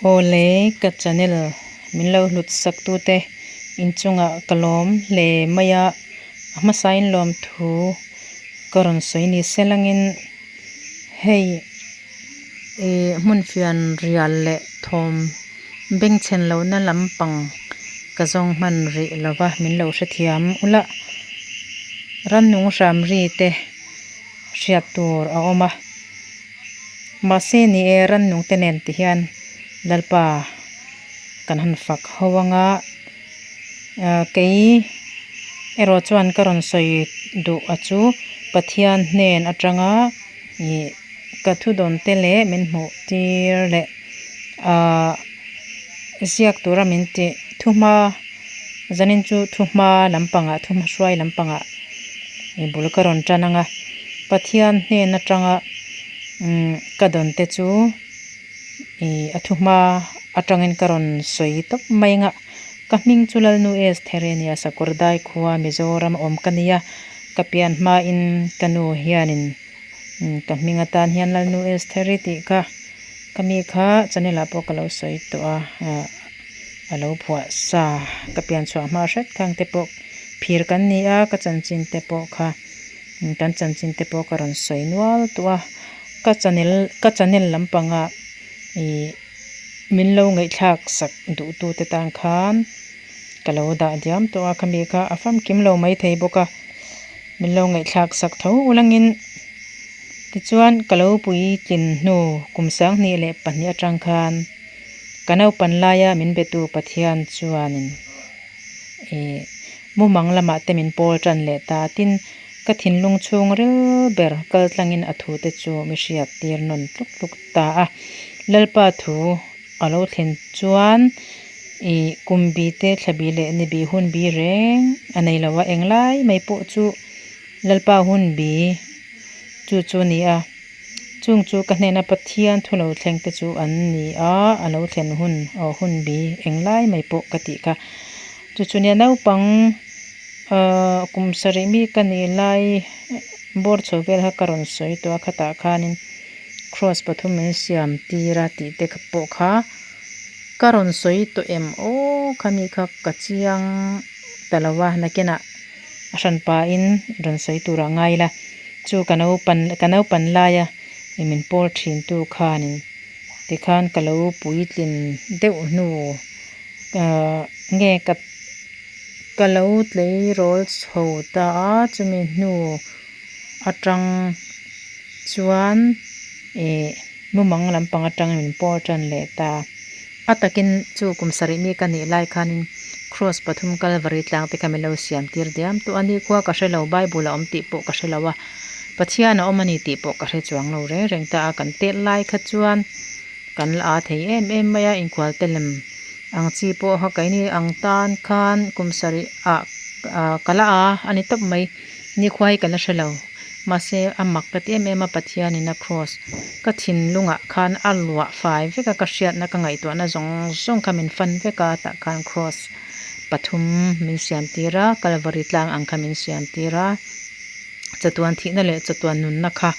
Awle ka channel min lo hlut sak tute inchungah ka lawm hle mai a, a hmasain lawmthu ka rawn sawi ni se langin hei ih hmun fian rial leh thawm bengchhen lohna lampang ka zawng hman rih lova min lo hrethiam ula rannung hram ri te hriat tur a awm a mahse ni e rannung te nen ti hian Lalpa kan han fak ho anga ah kei erawh chuan ka rawn sawi duh a chu Pathian hnen atanga ih ka thu dawn te leh min hmuh tir leh ah ziak tura min tih thuhma zanin chu thuhma lampangah thuhma hruai lampangah ih bul ka rawn tan ang a Pathian hnen atanga umm ka dawn te chu ih a thuhma atangin ka rawn sawi tawp mai ang a ka hming chu Lalnu S Therenia Sakawrdai khua Mizoram a awm ka ni a ka pian hmain ka nu hianin Ka hming atan hian Lalnu Estheri tih kha ka mi kha channel ah pawh ka lo sawi tawh a ah a lo phuah sa ka pian chhuah hma hret khang te pawh phir kan ni a ka chanchin te pawh kha kan chanchin te pawh ka rawn sawi nual tawh a ka channel ka channel lampanga ih min lo ngaihthlak sak duh tu te tan khan ka lo dah diam tawh a khami kha a famkim lo maithei bawk a. Min lo ngaihthlak sak tho ulangin tichuan ka lo puitlin hnu kum 2002 atang khan ka naupan laia min betu Pathian chuanin ih mumang lamah te min pawl tan leh ta tin ka thinlung chhung ril ber kal tlangin a thute chu mi hriat tir nawn tluk tluk ta a. Lalpa thu A lo thlen chuan ih kum bi te thla bi leh ni bi hun bi reng a nei lo a, englai mai pawh chu Lalpa hun bi chu chu a ni a, chung chu ka hnena Pathian thu lo thleng te chu an ni a, a lo thlen hun aw hun bi englai mai pawh ka tih kha. Chu chu nia naupang ahh kum sarih mi ka nih lai bawr chho vel kha ka rawn sawi tawh a khatah khanin. Cross pathum min siam tir a tih te pawh kha ka rawn sawi tawh em aw khami kha ka chiang ta lo a nakinah a hran pahin rawn sawi tur ah ngai ila chu ka naupan ka naupan laia ih min pawl thin tu khanin tikhan ka lo puitlin deuh hnu ahh nge ka ka lo tleirawl chho ta a chumi hnu. atang chuan ih mumang lampang atang min pawl tan leh ta. A takin chu kum sarih mi ka nih lai khanin cross pathum Calvary tlang te kha min lo siam tir diam tawh a ni khua ka hre lo Bible a awm tih pawh ka hre lo a Pathian a awm a ni tih pawh ka hre chuang lo reng reng ta a kan tet lai kha chuan kan la a thei em em mai a inkual te lem ang chi pawh kha keini ang tan khan kum sarih ah ka la a a ni tawp mai. Nikhua hi ka la hre lo. Mahse, a mak ka ti em em a, Pathianin a cross ka thinlungah khan a luah fai vek a, ka hriatna ka ngaihtuahna zawng zawng kha min fan vek a, tah khan cross pathum min siam tir a, Kalvari tlang ang kha min siam tir a, chatuan thihna leh chatuan nunna kha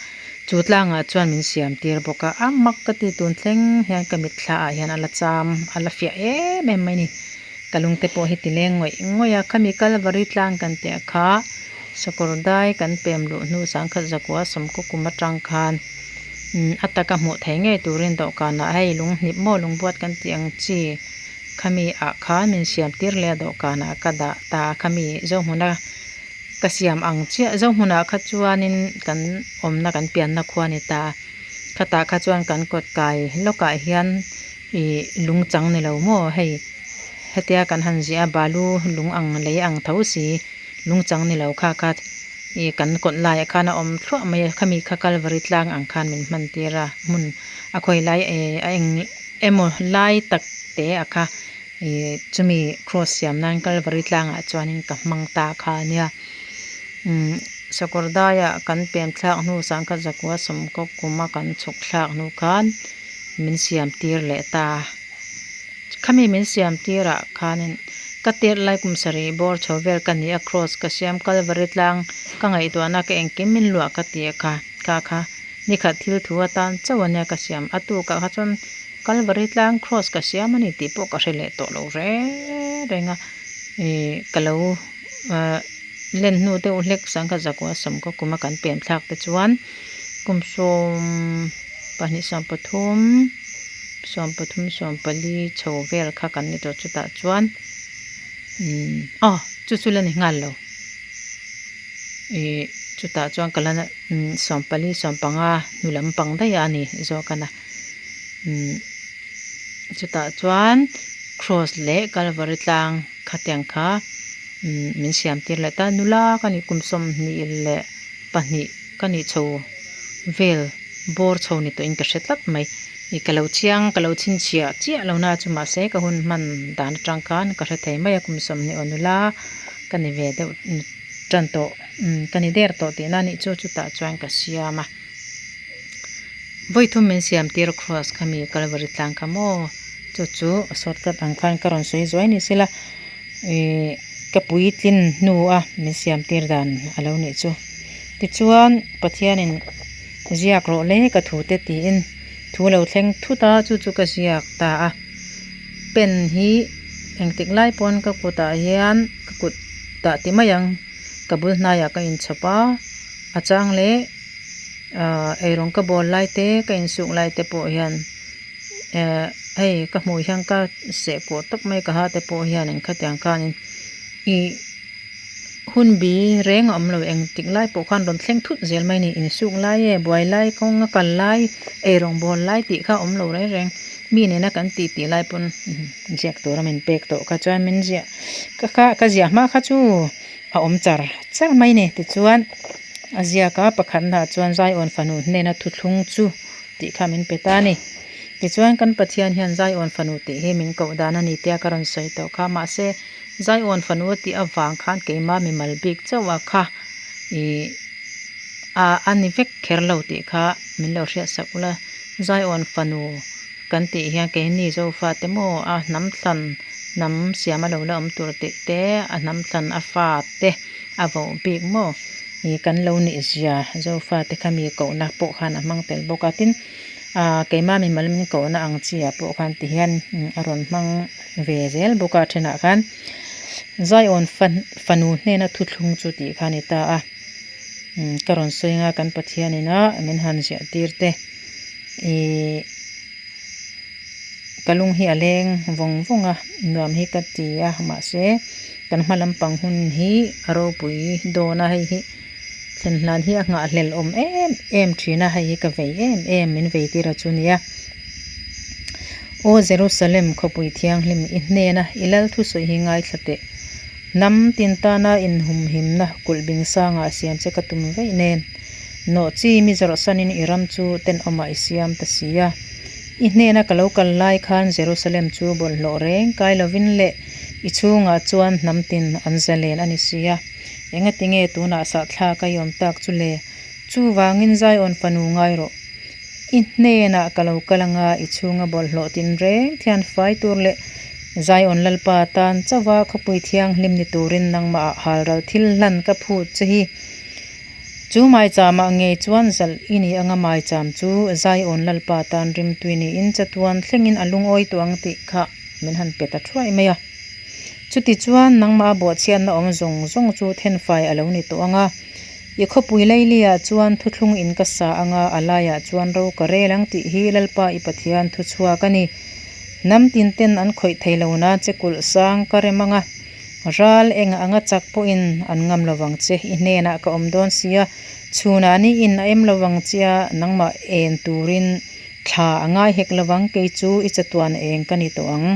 chu tlangah chuan min siam tir bawk a, a mak ka ti tun thleng hian ka mitthla ah hian a la cham a la fiah em em mai a ni. Ka lungte pawh hi ti leng ngawih ngawih a, khami Kalvari tlang kan tih kha Sakawrdai kan pem luh hnu 1900 sawmkaw kum atang khan a taka hmuh theih ngei turin dawhkanah hei lung hnip maw lung buat kan tih ang chi khami ah khan min siam tir leh a dawhkanah ka dah ta a, khami Zohmuna ka siam ang chiah Zohmunah kha chuanin kan awmna kan pianna khua a ni ta a, khatah kha chuan kan kawt kai lawkah hian. Ih lung chang ni lo maw hei hetia kan han ziah a balu lung ang lei ang tho si lung chang ni lo kha kha ih kan kawt laiah khan a awm thluah mai a khami kha kalvari tlang ang khan min hman tir a hmun a khawi lai eh a eng emaw lai tak te a kha ih chumi cross siam nan kalvari tlangah chuanin ka hmang ta kha a nia umm sakawr daiah kan pem thlak hnu 1900 sawmkaw kuma kan chhuk thlak hnu khan. min siam tir leh ta. Khami min siam tir ah khanin ka tirh lai kum sarih bawr chho vel ka ni a cross ka siam Kalvari tlang ka ngaihtuahna ka engkim min luah ka tih kha kha kha nikhat thil thu atan chauh ania ka siam a tukah kha chuan Kalvari tlang cross ka siam a ni tih pawh ka hre leh tawh lo reng reng a ih ka lo ah len hnu deuh hlek sangkhat zakua sawmkaw kuma kan pian thlak te chuan kum sawm pahnih sawmpathum sawmpathum sawmpali chho vel kha kan ni tawh chutah chuan umm aw chu chu la ni nghal lo ih chutah chuan ka la sawmpali sawmpanga hnu lampang daih a ni zawk a na umm chutah chuan cross leh kalvari tlang khatiang kha umm min siam tir leh ta nula ka nih kum 22 ka nih chho vel bawr chho ni tawhin ka hre tlat mai ih ka lo chiang ka lo chhinchhiah chiah lo na chu mahse ka hun hman dan atang khan ka hre thei mai a kum 20 aw nula ka ni ve deuh tan tawh umm ka ni der tawh tihna a nih chu chutah chuan ka siam a vawi thum min siam tir cross kha mi kalvari tlang kha maw chu chu shortcut ang khan ka rawn sawi zuai ni sela ih ka puitlin hnu a min siam tir dan a lo nih chu tichuan Pathianin ziak rawh le ka thu te tiin thu lo thleng thut a chu chu ka ziak ta a pen hi engtik lai pawn ka kutah hian ka kut tah ti mai ang ka bul hnaiah ka inchhawp a a chang leh ahh eirawng ka bawl lai te ka insuk lai te pawh hian ehh hei ka hmuh hian ka seh kuah tawp mai ka ha te pawh hianin khatiang khanin ih hun bi reng a awm lo engtik lai pawh khan rawn thleng thut zel mai a ni insuk lai e buai lai kawng a kal lai eirawng bawl lai tih kha a awm lo reng reng mi nena kan tih tih lai pawn ziak tura min pek tawh kha chuan min ziah ka kha ka ziah hma kha chu a awm char char mai a ni tichuan a ziak a pakhatna ah chuan Zion fanu hnena thuthlung chu tih kha min pe ta a ni tichuan kan Pathian hian Zion fanu tih hi min koh dan a ni tia ka rawn sawi tawh kha mahse Zion fanu a tih avang khan keimah mimal bik chauh a kha ih ah a ni vek kher lo tih kha min lo hriat sak ula Zion fanu kan tih hian keini Zofate maw a hnam thlan hnam siam a lo la awm tur tih te a hnam thlan a fa te a voh bik maw ih kan lo nih zia Zofate kha mi kohna pawh khan a hmang tel bawk a tin ah keimah mimal min kohna ang chi ah pawh khan ti hian a rawn hmang ve zel bawk a thenah khan Zion fanu hnena thuthlung chu tih kha a ni ta a ka rawn sawi anga kan Pathianin a min han ziah tir te ihh ka lung hi a leng vawng vawng a nuam hi ka ti a mahse kan hma lampang hun hi a ropui dawn a hei hi thlen hlan hi a nghahhlelh awm em em thin a hei hi ka vei em em min vei tir a chu nia Aw Jerusalem khawpui thianghlim i hnena i lal thusawi hi ngaithla teh hnam tin tana inhumhimna kulh bing sangah siam che ka tum veih nen Nawh chi mi zawrhsanin i ram chu tenawmah i siam ta si a. I hnena ka lo kal lai khan Jerusalem chu bawlhhlawh reng kai lovin leh i chhungah chuan hnam tin an zalen a ni si a. Engati nge tunah sahthlak a i awm tak chu le? Chuvangin Zion fanu ngai rawh. I hnenah ka lo kal anga i chhunga bawlhhlawh tin reng thian fai tur leh Zion Lalpa tan chauha khawpui thianghlim ni turin nangmahah halral thil hlan ka phut che hi. Chu maicham-ah ngei chuan zalh i ni anga maicham chu Zion Lalpa tan rimtui niin chatuan thlengin a lungawi tawh ang tih kha min han pe ta thuai mai a. Chutichuan nangmah a bawhchhiatna awm zawng zawng chu thenfai a lo ni tawh anga i khawpui Leili-ah chuan thuthlung in ka sa anga a laiah chuan ro ka rel ang tih hi Lalpa i Pathian thuchhuak a ni. Hnam tin ten an khawih thei lo na che kulh sang ka rem anga. Ral eng anga chak pawhin an ngam lovang che, i hnenah ka awm dawn sia, chhunah niin a em lovang che a, nangmah en turin thla a ngai hek lovang, kei chu i chatuan eng ka ni tawh ang.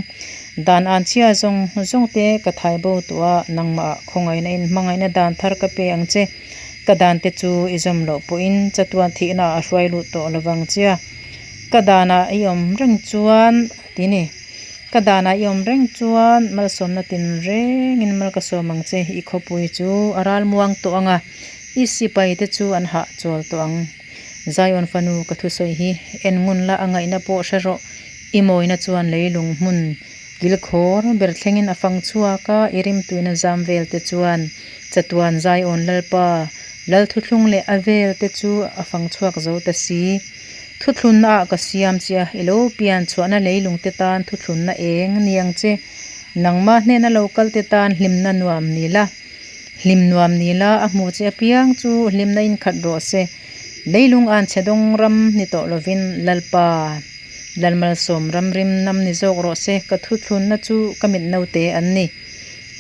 Dan an chhia zawng zawng te ka thai bo tawh a, nangmah khawngaihna in hmangaihna dan thar ka pe ang che, ka dan te chu i zawm loh pawhin chatuan thihna a hruai lut tawh lovang che a, ka danah i awm reng chuan ti ni. Ka danah i awm reng chuan malsawmna tin rengin mal ka sawm ang che, i khawpui chu a ral muang tawh ang a, i sipai te chu an hah chawl tawh ang. Zion fanu ka thusawi hi en ngun la a ngaihna pawh hre rawh, i mawina chuan leilung hmun kilkhawr ber thlengin a fang chhuak a, i rimtuina zam vel te chuan chatuan Zion Lalpa Lalthuthlung leh a vel te chu a fang chhuak zo ta si. Thuthlunna ah ka siam che a, i lo pian chhuahna leilung te tan thuthlunna eng ni ang che. Nangma hnena lo kal te tan hlimna nuam ni la, hlim nuam ni la, a hmu che apiang chu hlimna in khat rawh se. Leilung an chhe dawng ram ni tawh lovin Lalpa Lalmalsawm ram rim nam ni zawk rawh se, ka thuthlunna chu ka mit naute an ni.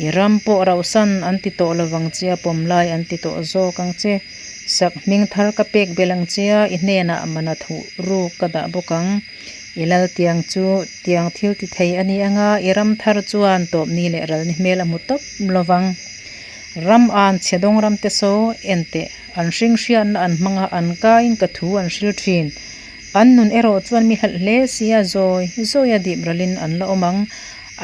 I ram pawh rauhsan an ti tawh lovang che a, pawm lai an ti tawh zawk ang che. Sak hming thar ka pek belh ang che a, i hnenah mana thuh ruk ka dah bawk ang. I lal tiang chu tiang thil ti thei a ni ang a, i ram thar chuan tawpni leh ralni hmel a hmu tawp lovang. Ram an chhe dawng ram te saw en teh, an hring hriatna an hmang a, an kaiin ka thu an hril thin. An nun erawh chuan mi hlelh hle si a, zawi zawi a dip ralin an la awm ang.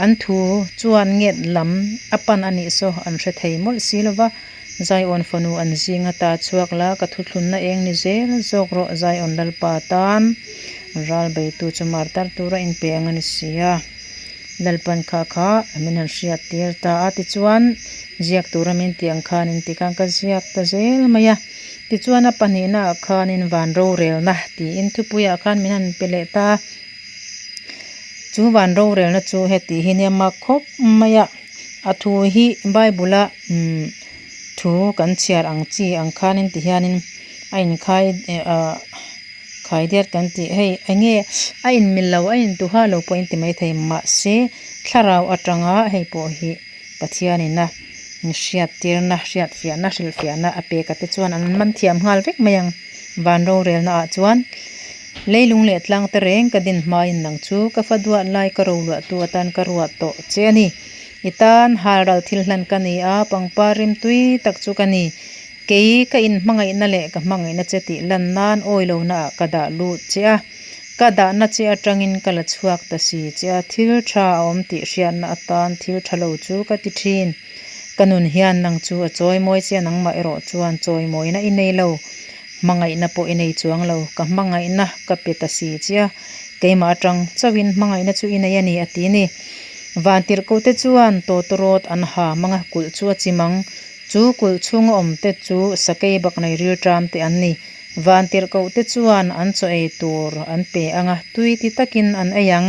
An thu chuan nget lam a pan a nih saw an hre thei mawlh si lo va, Zion fanu an zing ata chhuak la, ka thuthlunna eng ni zel zawk rawh, Zion Lalpa tan ral beitu chu martar tura inpe ang a ni si a. Lalpan kha kha min han hriat tir ta a, tichuan ziak tura min tih ang khanin tikhan ka ziak ta zel mai a. Tichuan a pahnihnaah khanin van rorelna tiin thupuiah khan min han pe leh ta a. Chu van rorelna chu heti hi nia mak khawp mai a, a thu hi Bible a umm thu kan chhiar ang chi ang khanin ti hianin a inkhai ah khai diat kan tih hei eng nge a inmil lo a intuha lo pawh in ti maithei mahse thlarau atanga hei pawh hi Pathianin a hriattirna hriatfiahna hrilhfiahna a pek a te chuan an man thiam nghal vek mai ang. Van rorelna ah chuan leilung leh tlang te reng ka din hmain nang chu ka fa duat lai ka roluah tu atan ka ruat tawh che a ni. I tan halral thil hlan ka ni a, pangpar rim tui tak chu ka ni. Kei ka inhmangaihna leh ka hmangaihna che tih lan nan awilona ah ka dah lut che a, ka dahna che atangin ka la chhuak ta si che a, thil tha a awm tih hriatna atan thil tha lo chu ka ti thin. Ka nun hian nang chu a chawimawi che a, nangmah erawh chuan chawimawina i nei lo, hmangaihna pawh i nei chuang lo, ka hmangaihna ka pe ta si che a, keimah atang chauhin hmangaihna chu i nei a ni a ti ni. Vantirhkohte chuan tawtawrawt an ha hmang a, kulh chu a chim ang. Chu kulh chhunga awmte chu sakei baknei rilṭam te an ni. Vantirhkoh te chuan an chaw ei tur an pe ang a, tui ti takin an ei ang.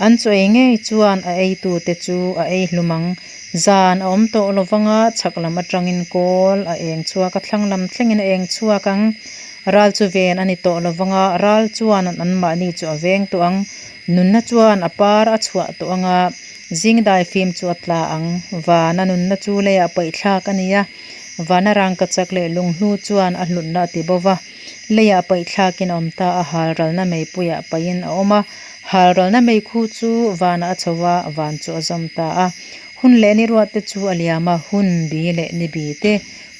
An chaw ei ngei chuan a eitute chu a ei hlum ang. Zan a awm tawh lo vang a, chhak lam atangin kawl a eng chhuak a, thlang lam thlengin a eng chhuak ang. Ral chu ven a ni tawh lo vang a, ral chuan anmahni chu a veng tawh ang. Nunna chuan a par a chhuah tawh ang a. Zingdai fim chu a tla ang. Vana nunna chu leiah paihthlak a ni a, vana rangkachak leh lunghlu chuan a hlutna a ti bo va. Leiah paihthlakin a awm ta a, halralna meipuiah paihin a awm a. Halralna meikhu chu vanah a chho va, van chu a zawm ta a. Hun leh ni ruat te chu a liam a, hun bi leh ni bi te,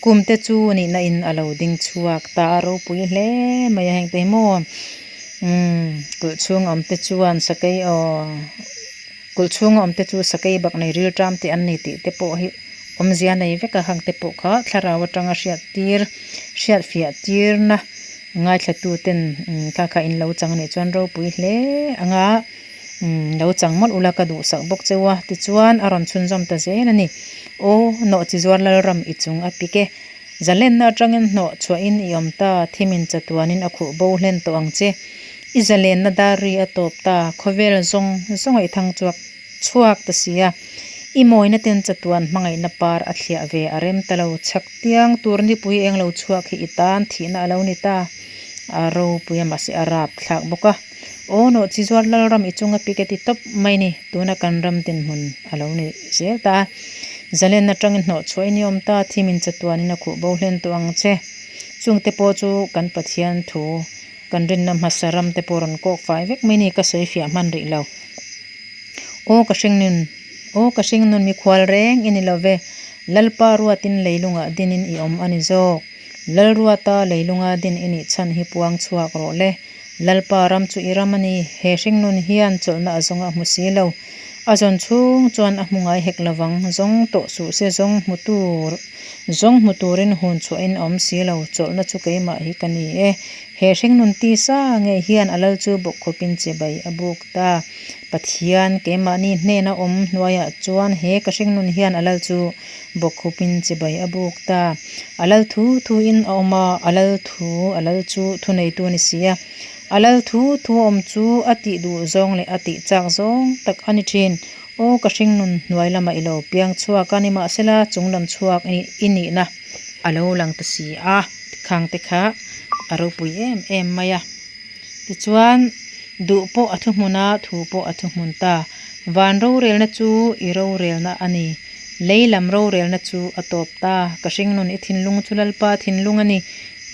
kum te chu nihna in a lo ding chhuak ta a, ropui hle mai a heng te hi maw. Umm, kulh chhung awm te chuan sakei aw. Kulh chhunga awm te chu sakei bak nei rilṭam te an ni tih te pawh hi awmzia nei vek a, hang te pawh kha thlarau atanga hriat tir, hriat fiah tirna ngaithlatu ten kha kha in lo chang anih chuan ropui hle ang a, lo chang mawlh ula ka duhsak bawk cheu a, tichuan a rawn chhunzawm ta zel a ni. Aw, nawh chi zuar Lalram i chung a pik e, zalenna atangin hnawh chhuahin i awm ta, thimin chatuanin a khuh bo hlen tawh ang che. I zalenna dar ri a tawp ta, khawvel zawng zawng a i thang chhuak chhuak ta si a. I mawina ten chatuan hmangaihna par a thliah ve a rem ta lo, chhak tiang tur nipui eng lo chhuak hi i tan thihna a lo ni ta. A ropui a mahse a rap thlak bawk a. Aw nawh chi zuar Lalram i chunga pik a ti tawp mai ni, tuna kan ram dinhmun a lo ni zel ta a. Zalenna tangin hnawh chhuah i ni awm ta, thimin chatuanin a khuh bo hlen tawh ang che. Chungte pawh chu kan Pathian thu Kan rinna hmasa ram te pawh rawn kawk fai vek mai ni ka sawi fiah hman rih lo. Aw ka hringnun, aw ka hringnun mikhual reng i ni lo ve, Lalpa ruatin leilungah dinin i awm a ni zawk. Lalruata leilunga din i nih chhan hi puang chhuak rawh le. Lalpa ram chu i ram a ni, he hringnun hian chawlhna a zawng a hmu si lo. A zawn chhung chuan a hmu ngai hek lovang, zawng tawh suh se zawng hmu tur. Zawng hmu turin hun chhuahin a awm si lo, chawlhna chu keimah hi ka ni e. He hringnun tisa ngei hian a lal chu bawkkhawpin chibai a buk ta. Pathian keimahni hnena awm hnuaiah chuan he ka hringnun hian a lal chu bawkkhawpin chibai a buk ta. A lal thu thuin a awm a, a lal thu a lal chu thuneitu a ni si a. A lal thu thu a awm chu a tih duh zawng leh a tih chak zawng tak a ni thin. Aw ka hringnun hnuai lamah i lo piang chhuak a, nimahsela chung lam chhuak i nihna a lo lang ta si a, khang te kha a ropui em em mai a. Tichuan, duh pawh a thuhmun a, thu pawh a thuhmun ta. Van rorelna chu i rorelna a ni. Lei lam rorelna chu a tawp ta. Ka hringnun i thinlung chu Lalpa thinlung a ni.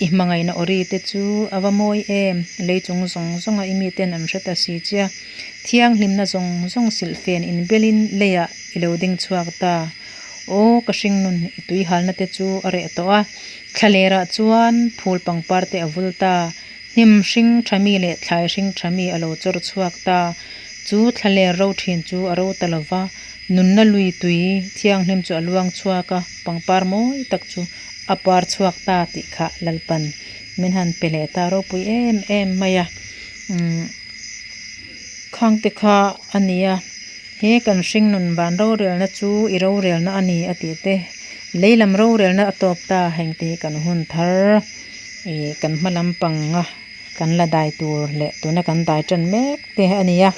I hmangaihna awri te chu a va mawi em! Lei chung zawng zawnga i miten an hre ta si che a. Thianghlimna zawng zawng silhfen inbelin leiah i lo ding chhuak ta. Aw, ka hringnun i tuihalna te chu a reh tawh a. Thlalerah chuan phul pangpar te a vul ta. Hnim hring tha mi leh thlai hring tha mi a lo chawr chhuak ta. Chu thlaler ro thin chu a ro ta lo va, nunna lui tui thianghlim chu a luang chhuak a, pangpar mawi tak chu a par chhuak ta tih kha Lalpan min han pe leh ta ropui em em mai a. Umm khangte kha a ni a, he kan hringnun van rorelna chu i rorelna a ni a tih te, lei lam rorelna a tawp ta heng te hi kan hun thar. Ih kan hma lampanga kan la dai tur leh tuna kan dai tan mek te a ni a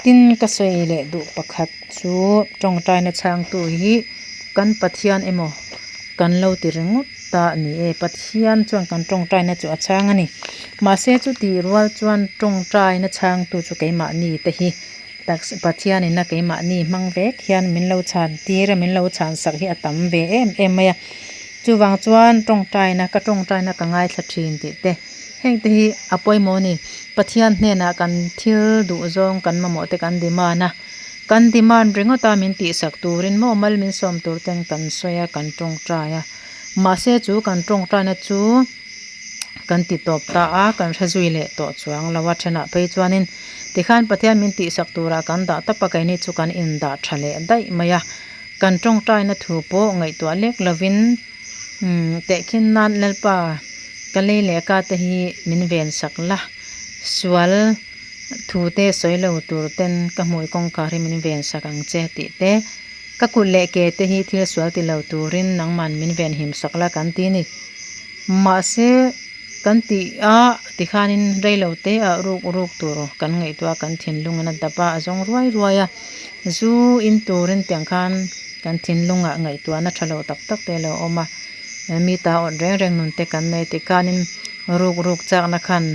tin ka sawi leh duh pakhat chu tawngtaina chhangtu hi kan Pathian emaw kan lo ti ringawt ta a ni e Pathian chuan kan tawngtaina chu a chhang a ni mahse chutih rual chuan tawngtaina chhangtu chu keimahni te hi taksa Pathianin a keimahni hmang vek hian min lo chhan tir a min lo chhan sak hi a tam ve em em mai a chuvang chuan tawngtaina ka tawngtaina ka ngaithla thin tih te heng te hi a pawimawh a ni Pathian hnenah kan thil duh zawng kan mamawh te kan demand a kan demand ringawt a min tihsak turin maw mal min sawm tur ten kan sawi a kan tawngtai a mahse chu kan tawngtaina chu kan ti tawp ta a kan hre zui leh tawh chuang lo a thenah phei chuanin tikhan Pathian min tihsak turah kan dah tawp a keini chu kan indah tha leh daih mai a kan tawngtaina thu pawh ngaihtuah lek lovin umm tehkhin nan Lalpa ka lei leh ka te hi min ven sak la sual thu te sawi lo tur ten ka hmui kawngkhar hi min ven sak ang che tih te ka kut leh ke te hi thil sual ti lo turin nangman min venhim sak la kan ti a ni. Mahse, kan tih a tikhanin reilo te ah ruk ruk tur kan ngaihtuah a, kan thinlungin a dap a, a zawng ruai ruai a. Zu in turin tiang khan kan thinlungah ngaihtuahna tha lo tak tak te a lo awm a. Mi ta awt reng reng nun te kan nei tikhanin ruk ruk chakna khan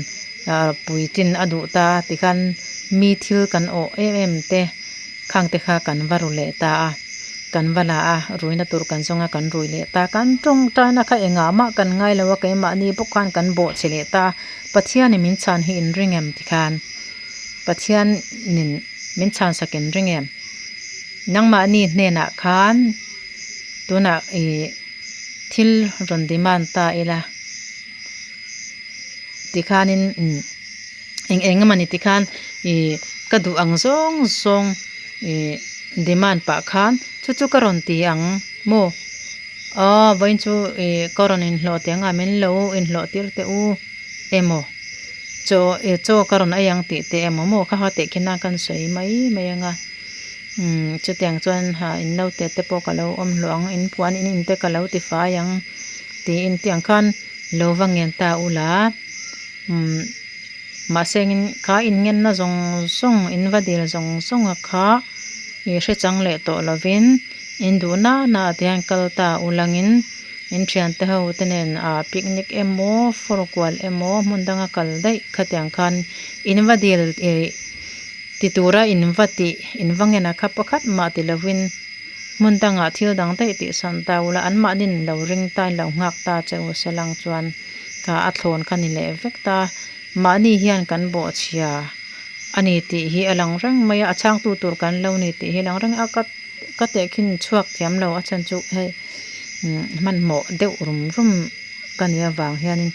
ah puitlin a duh ta a tikhan mi thil kan awh em em te. Khang te kha kan va ru leh ta a, kan va la a, ruina tur kan zawng a, kan rui leh ta. Kan tawngtaina kha engah mah kan ngai lo a, keimahni bawk khan kan bawh che leh ta a. Pathianin min chhan hi in ring em tikhan? Pathianin min chhan sak in ring em? Nangmahni hnenah khan tunah ih thil rawn demand ta ila tikhanin umm. Eng eng emaw ni tikhan ih ka duh ang zawng zawng ih demand pah khan chu chu ka rawn ti ang maw aw vawiin chu ih ka rawn inhlawh teh ang a min lo inhlawh tir teh u emaw chaw ih chaw ka rawn ei ang tih teh emaw maw kha kha teh khin a kan sawi mai mai ang a umm chutiang chuan ha in naute te pawh ka lo awm hlawh ang in puan in in te ka lo ti fai ang tiin tiang khan lo va ngen ta ula. Umm mahse engin kha inngenna zawng zawng in va dil zawng zawng a kha ih hre chang leh tawh lovin in duh na na ah te hian kal ta ulangin in thiante ho te nen ah picnic emaw fawr kual emaw hmun danga kal daih khatiang khan in va dil ih ti tura in va tih in va ngen a kha pakhat mah ti lovin hmun dangah thil dang daih tih san ta ula anmahni in lo ring ta in lo nghak ta che u selang chuan. Ka a thlawn kha ni leh vek ta. Mahni hian kan bawhchhia a ni tih hi a lang reng mai a, a chhangtu tur kan lo ni tih hi a lang reng a, ka ka tehkhin chhuak thiam lo a chhan chu hei hmanhmawh deuh rum rum ka nih avang hianin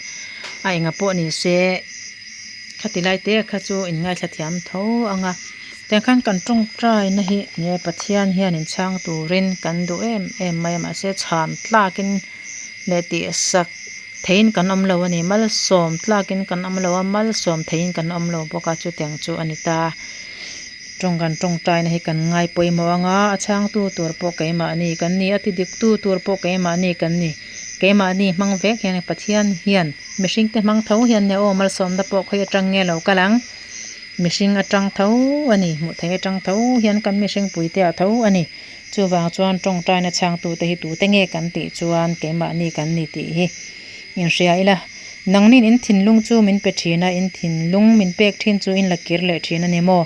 a enga pawh ni se khati lai te kha chu in ngaithla thiam tho ang a. Tiang khan kan tawngtaina hi enge Pathian hian in chhang turin kan duh em em mai a mahse chhan tlakin leh tihsak theihin kan awm lo a ni. Malsawm tlakin kan awm lo a, malsawm theihin kan awm lo bawk a, chutiang chu a ni ta. Tawng kan tawngtaina hi kan ngai pawimawh ang a, a chhangtu tur pawh keimahni kan ni, a tidiktu tur pawh keimahni kan ni. Keimahni hmang vek hian Pathian hian mihringte hmang tho hian nia aw malsawmna pawh khawi atang nge lo kal ang. Mihring atang tho a ni, hmuh theih atang tho hian kan mihring puite ah tho a ni. Chuvang chuan tawngtaina chhangtute hi tute nge kan tih chuan keimahni kan ni tih hi inhria ila. Nangnin in thinlung chu min pe thin a, in thinlung min pek thin chu in la kir leh thin a ni maw?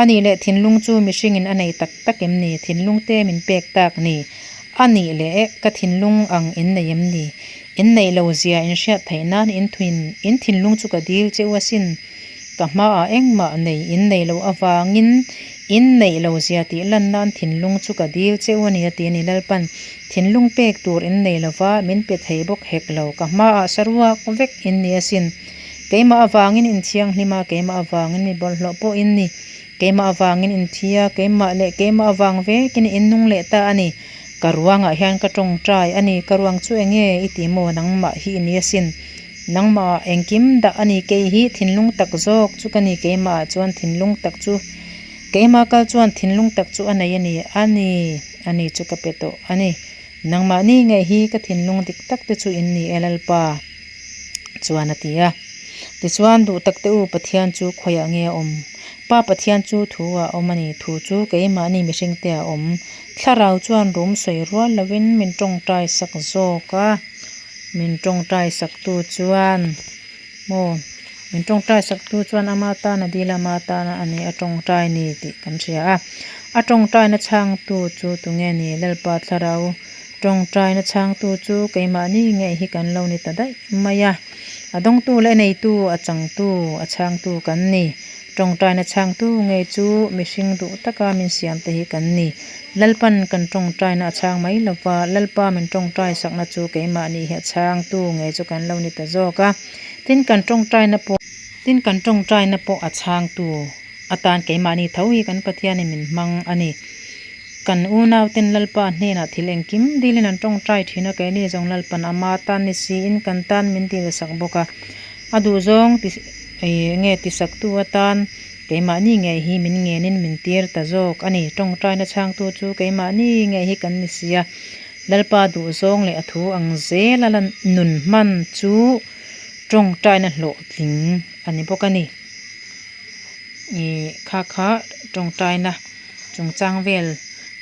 A nih leh thinlung chu mihringin a nei tak tak em ni? Thinlung te min pek tak ni? A nih leh ka thinlung ang in nei em ni? In neih lo zia in hriat theih nan in thuin in thinlung chu ka dil che u asin. Ka hmaah engmah nei in nei loh avangin in neih lo zia tih lan nan thinlung chu ka dil che u a ni a ti a ni. Lalpan thinlung pek tur in nei lova min pe thei bawk hek lo. Ka hmaah saruak vek in ni asin. Keimah avangin in thianghlim a, keimah avangin mi bawlhhlawh pawh in ni. Keimah avangin in thi a, keimah leh keimah avang vekin in nung leh ta a ni. Ka ruangah hian ka tawngtai a ni, ka ruang chu eng nge i ti maw nangmah hi i ni asin. Nangmah engkim dah a ni, kei hi thinlung tak zawk chu ka ni, keimahah chuan thinlung tak chu, keimah kal chuan thinlung tak chu a nei a ni, a ni, a ni chu ka pe tawh a ni. Nangmahni ngei hi ka thinlung dik tak te chu in ni e Lalpa. Chuan a ti a. Tichuan, duh tak teh u, Pathian chu khawiah nge a awm? Pa Pathian chu thu ah a awm a ni, thu chu keimahni mihringte ah a awm. Thlarau chuan rum sawi rual lovin min tawngtai sak zawk a, min tawngtai saktu chuan maw min tawngtai saktu chuan ama tana dil ama tana a ni a tawngtai ni tih kan hria a. A tawngtaina chhangtu chu tunge ni? Lalpa Thlarau. Tawngtaina chhangtu chu keimahni ngei hi kan lo ni ta daih mai a, a dawngtu leh a neitu, a changtu, a chhangtu kan ni. Tawngtaina chhangtu ngei chu mihring duh taka min siamte hi kan ni. Lalpan kan tawngtaina a chhang mai lo va, Lalpa min tawngtai sakna chu keimahni hi a chhangtu ngei chu kan lo ni ta zawk a. Tin, kan tawngtaina pawh, tin, kan tawngtaina pawh a chhangtu atan keimahni tho hi kan Pathianin min hmang a ni. Kan unauten Lalpa hnenah thil engkim dilin an tawngtai thin a, keini zawng Lalpan ama tan ni siin kan tan min dil sak bawk a. A duhzawng ti nge tisaktu atan keimahni ngei hi min ngenin min tir ta zawk a ni. Tawngtaina chhangtu chu keimahni ngei hi kan ni si a, Lalpa duhzawng leh a thu ang zela la nun hman chu tawngtaina hlawhtling a ni bawk a ni. Ih kha kha tawngtaina chungchang vel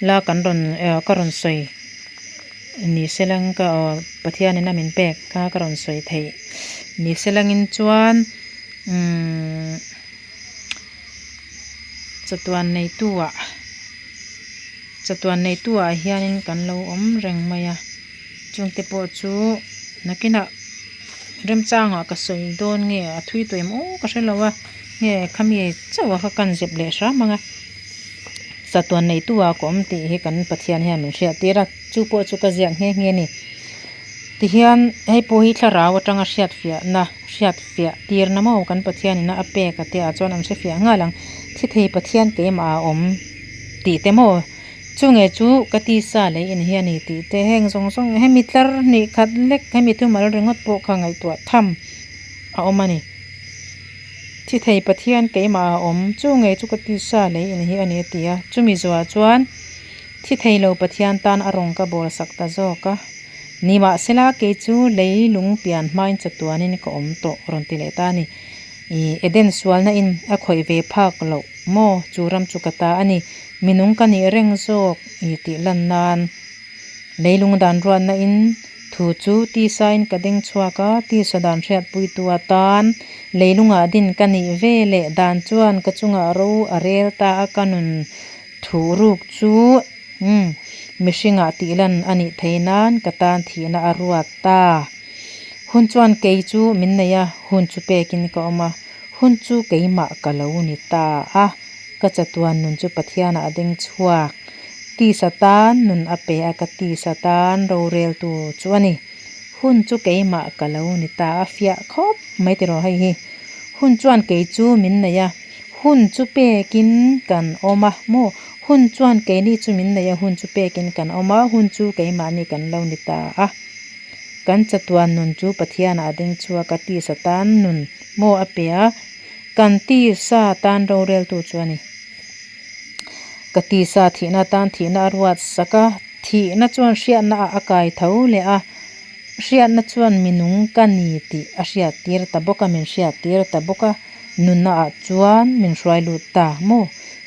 la kan rawn eh ka rawn sawi ni se lang ka aw Pathianin a min pek kha ka rawn sawi theih ni se langin chuan umm chatuan neitu ah chatuan neitu ah hianin kan lo awm reng mai a chungte pawh chu nakinah remchangah ka sawi dawn nge a thui tawh em aw ka hre lo a nge khami chauh a kha kan zep leh hram ang a chatuan neitu ah ka awm tih hi kan Pathian hian min hriat tir a chu pawh chu ka ziak nghe nghe a ni tihian hei pawh hi thlarau atanga hriatfiahna hriatfiah tirna maw kan Pathian in a pek a te ah chuan an hrefiah nghal ang thi thei Pathian keimah a awm tih te maw. Chu nge chu ka tisa lei in hi a ni tih te heng zawng zawng hemi tlar hnih khat lek hemi thumal ringawt pawh kha ngaihtuah tham a awm a ni. Thi thei Pathian keimah a awm chu nge chu ka tisa lei in hi a ni a ti a chumi zuah chuan thi thei lo Pathian tan a rawng ka bawl sak ta zawk a nimahsela kei chu lei lung pian hmain chatuanin ka awm tawh rawn ti leh ta a ni. Ih Eden sualna in a khawih ve phak loh maw chu ram chu ka ta a ni. Minung ka nih reng zawk i tih lan nan leilung dan ruatna in thu chu tisa in ka deng chhuak a, tisa dan hriatpuitu atan leilungah din ka nih ve leh dan chuan ka chungah ro a rel ta a ka nun thu ruk chu umm mihringah tih lan a nih thei nan ka tan thihna a ruat ta. Hun chuan kei chu min nei a, hun chu pekin ka awm a. Hun chu keimah ka lo ni ta a, ka chatuan nun chu Pathianah a deng chhuak. Tisa tan nun a pe a, ka tisa tan roreltu chu a ni. Hun chu keimah ka lo ni ta a, fiah khawp mai tiraw hei hi. Hun chuan kei chu min nei a, hun chu pekin kan awm a maw? Hun chuan keini chu min nei a, hun chu pekin kan awm a, hun chu keimahni kan lo ni ta a. Kan chatuan nun chu Pathianah a ding chhuak a, tisa tan nun maw a pe a, kan tisa tan roreltu chu a ni. Ka tisa thihna tan thihna a ruat sak a, thihna chuan hriatna ah a kai tho leh a. Hriatna chuan mi nung ka ni tih a hriattir ta bawk a, min hriattir ta bawk a, nunnaah chuan min hruai lut ta maw?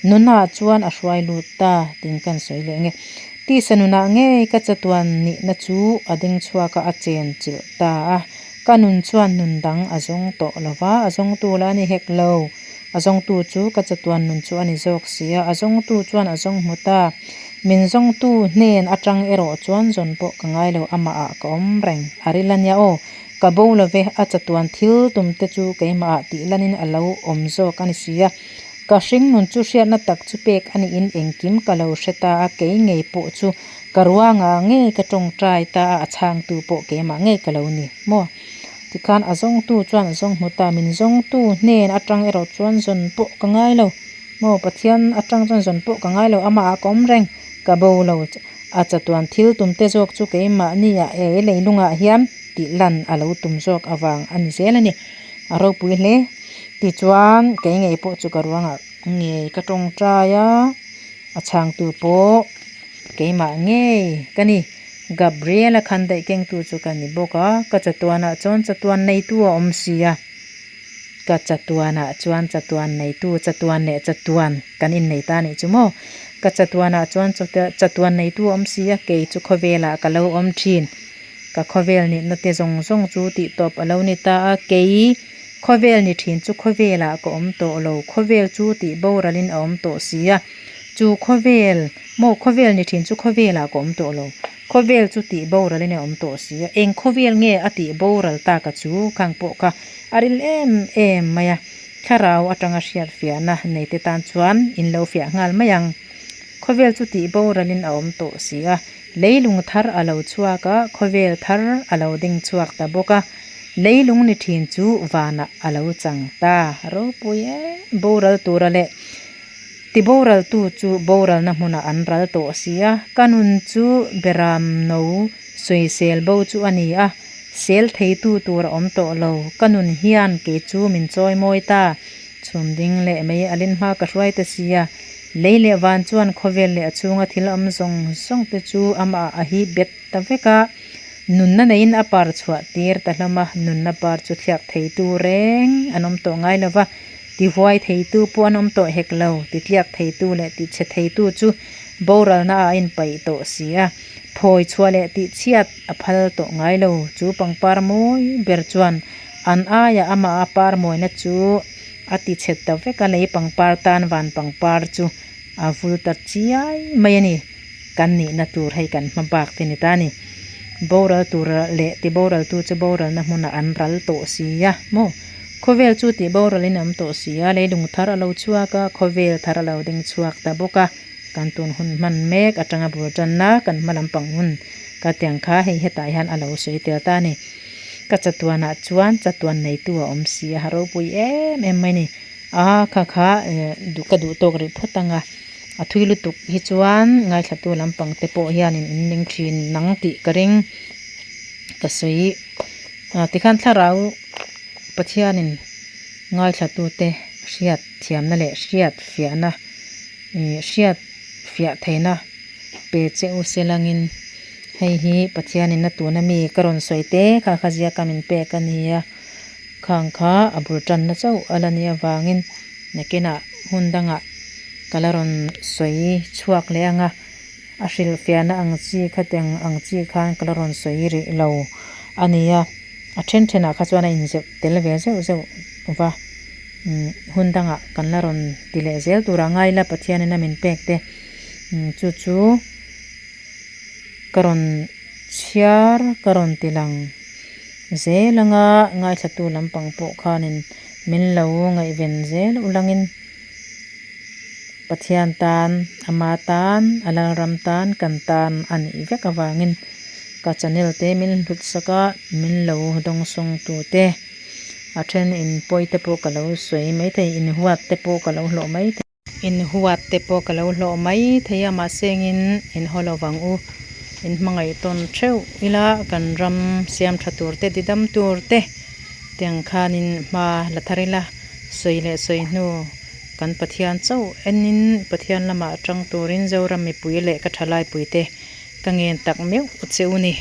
Nunnaah chuan a hruai lut ta tiin kan sawi leh nge. Tisa nunah ngei ka chatuan nihna chu a ding chhuak a, a chen chilh ta a. Ka nun chuan nun dang a zawng tawh lo va, a zawngtu lah a ni hek lo. A zawngtu chu ka chatuan nun chu a ni zawk si a, a zawngtu chuan a zawng hmu ta. Min zawngtu hnen atang erawh chuan zawn pawh ka ngai lo, amahah ka awm reng. A ril a nia aw, ka bo lo ve, a chatuan thil tum te chu keimahah tih lanin a lo awm zawk a ni si a. Ka hring nun chu hriatna tak chu pek a niin engkim ka lo hre ta a, kei ngei pawh chu ka ruangah ngei ka tawngtai ta a, a chhangtu pawh keimah ngei ka lo ni maw? Tikhan a zawngtu chuan a zawng hmu ta, min zawngtu hnen atang erawh chuan zawn pawh ka ngai lo maw? Pathian atang chuan zawn pawh ka ngai lo, amah ah ka awm reng, ka bo lo. A chatuan thil tum te zawk chu keimahni ah he leilungah hian tih lan a lo tum zawk avang a ni zel a ni. A ropui hle. Tichuan kei ngei pawh chu ka ruangah ngei ka tawngtai a, a chhangtu pawh keimah ngei ka ni. Gabriel-a khan daih kengtu chu ka ni bawk a, ka chatuanah chuan chatuan neitu a awm si a, ka chatuanah chuan chatuan neitu, chatuan leh chatuan kan innei ta anih chu maw? Ka chatuanah chuan chatuan neitu a awm si a, kei chu khawvelah ka lo awm thin. Ka khawvel nihna te zawng zawng chu tih tawp a lo ni ta a, kei khawvel ni thin chu khawvelah ka awm tawh lo, khawvel chu tih boralin a awm tawh si a, chu khawvel maw khawvel ni thin chu khawvelah ka awm tawh lo, khawvel chu tih boralin a awm tawh si a, eng khawvel nge a tih boral taka chu khang pawh kha a ril em em mai a, thlarau atanga hriatfiahna neite tan chuan in lo fiah nghal mai ang. Khawvel chu tih boralin a awm tawh si a, leilung thar a lo chhuak a, khawvel thar a lo ding chhuak ta bawk a, leilung ni thin chu vanah a lo chang ta. Ropui em boral tura leh ti boraltu chu boralna hmunah an ral tawh si a, ka nun chu beram no sawisel bo chu a ni a, sel theitu tur a awm tawh lo, ka nun hian kei chu min chawimawi ta. Chhum ding leh mei a lin hma ka hruai ta si a, lei leh van chuan khawvel leh a chhunga thil awm zawng zawng te chu amah a hi bet ta vek a, nunna neiin a par chhuah tir ta hlawm a, nunna par chu thliak theitu reng an awm tawh ngai lo va, tihuai theitu pawh an awm tawh hek lo, titliak theitu leh tichhe theitu chu boralna ah a inpaih tawh si a, phawi chhuah leh tihchhiat a phal tawh ngai lo, chu pangpar mawi ber chuan An aia amah a par mawina chu a ti chhe ta vek a, lei pangpar tan van pangpar chu a vul ta chiai mai a ni. Kan nihna tur hei kan hma bak te ni ta a ni. Boral tur leh ti boral tu chu boralna hmunah an ral tawh si a maw? Khawvel chu tih boralin a awm tawh si a, leilung thar a lo chhuak a, khawvel thar a lo ding chhuak ta bawk a. Kan tun hun hman mek atanga bul tanna kan hma lampang hun ka tiang kha hei hetah hian a lo sawi tel ta a ni. Ka chatuanah chuan chatuan neitu a awm si a, ropui em em mai a ni. A kha kha ka duh tawk rih phawt ang a, a thui lutuk hi chuan ngaithlatu lampang te pawh hianin in ning thin nang tih ka ring ka sawi. Tikhan thlarau Pathianin ngaithlatute hriat thiamna leh hriat fiahna Ih hriat fiah theihna pe che u se langin hei hi Pathianin a tuna mi ka rawn sawi te kha kha ziaka min pek a ni a, khang kha a bul tanna chauh a la nih avangin nakinah hun dangah ka la rawn sawi chhuak leh ang a, a hrilhfiahna ang chi khatiang ang chi khan ka la rawn sawi rih lo a ni a, a then thenah kha chuan a inzep tel ve zeuh zeuh va. Umm hun dangah kan la rawn ti leh zel tur a ngai la Pathianin a min pek te umm chu chu ka rawn chhiar ka rawn ti lang zel anga ngaithlatu lampang pawh khanin min lo ngaihven zel ulangin Pathian tan ama tan a lalram tan kan tan a nih vek avangin ka channel te min hlut sak a min lo dawngsawng tute. A then in pawi te pawh ka lo sawi mai thei in huat te pawh ka lo hlawh mai thei in huat te pawh ka lo hlawh mai thei a mahse engin in haw lo vang u in hmangaih tawn theuh ila kan ram siam tha tur te didam tur te tiang khanin hma la thar ila sawi leh sawi hnu kan Pathian chauh enin Pathian lamah tang turin Zoram mipui leh ka thalai pui te ka ngen tak meuh che u ni.